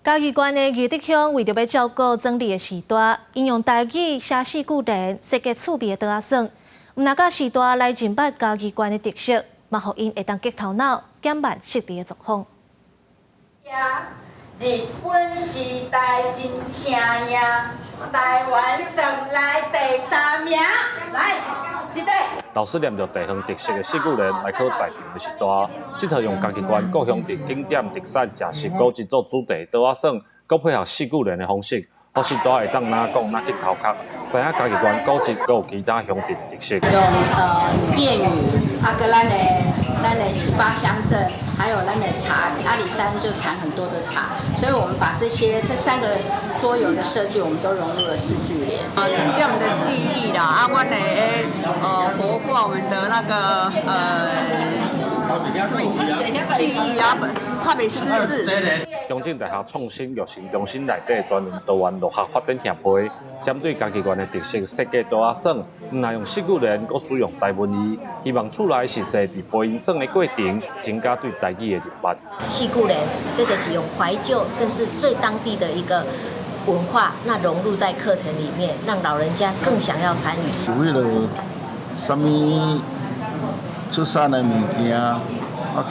嘉義縣的義德鄉為著欲照顧庄裡的序大，𪜶用台語寫四句聯，設計趣味的桌仔耍，毋但教序大來認捌嘉義縣的特色，嘛予𪜶會當激頭腦，減慢失智的狀況。日本時代真請贏，台灣算來第三名。來，一對。老師念著地方特色的四句聯來考在場的序大，這套用嘉義縣各鄉鎮景點特產食食古蹟做主題桌仔耍，閣配合四句聯的方式，予序大會當若講若激頭殼，知影嘉義縣古蹟閣有其他鄉鎮特色。用諺語，啊，閣咱的18鄉鎮，還有咱的茶，阿里山就產很多的茶，所以我們把這些這三個桌遊的設計，我們都融入了四句聯。啊，增加我們的記憶啦，啊，阮的活化我們的那個什麼記憶啊，較袂失智。中正大學創新育成中心內底專門多元樂學發展協會，針對嘉義縣的特色設計桌仔耍，毋但用四句聯，閣使用台文字，希望厝內序細佇陪𪜶耍的過程，增加對台語的認捌。四句聯，這個是用懷舊，甚至最當地的一個文化，那融入在課程裡面，讓老人家更想要參與。有彼个啥物出產的物件，啊，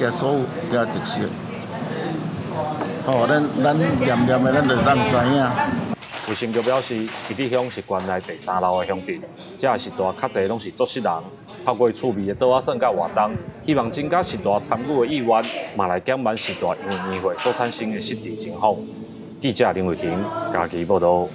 加所有加特色。哦，咱咱念念的，咱就當知影。衛生局表示，義德鄉是縣內第三老的鄉鎮，遮序大較濟攏是弱勢人。透過趣味的桌仔耍佮活動，希望增加序大參與的意願，嘛來減慢序大因為年歲所產生的失智情況。記者林慧婷嘉義報導。